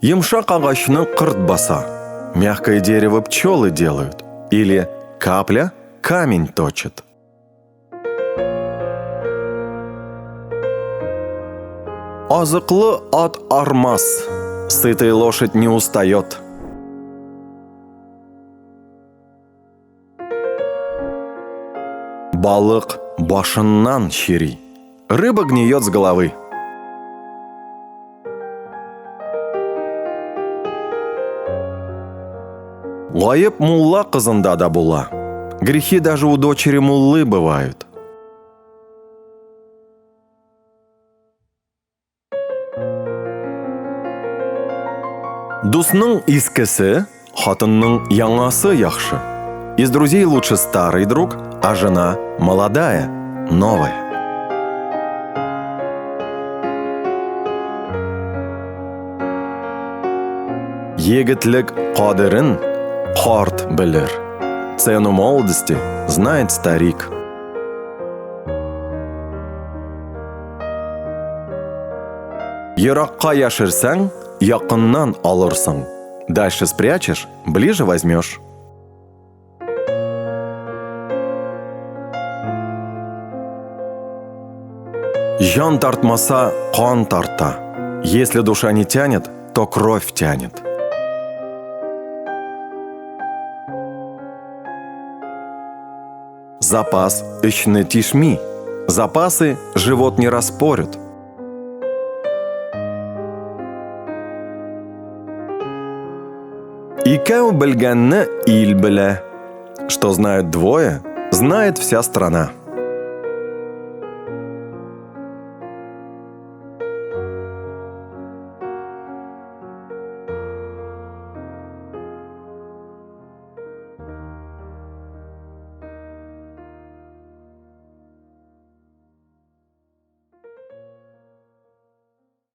Йомшак агачны корт баса. Мягкое дерево пчелы делают. Или капля камень точит. Азыклы ат армас. Сытая лошадь не устает. Балык башыннан чери. Рыба гниет с головы. Гаеп мулла кызында да була. Грехи даже у дочери муллы бывают. Дусның искесе, хатынның яңасы яхшы. Из друзей лучше старый друг, а жена молодая, новая. Егетлек кадерен карт белер. Цену молодости знает старик. Еракка яшерсәң, якыннан алырсың. Дальше спрячешь, ближе возьмешь. Җан тартмаса, кан тарта. Если душа не тянет, то кровь тянет. Запас эчне тишми. Запасы живот не распорют. Икәү белгәнне ил белә. Что знают двое, знает вся страна.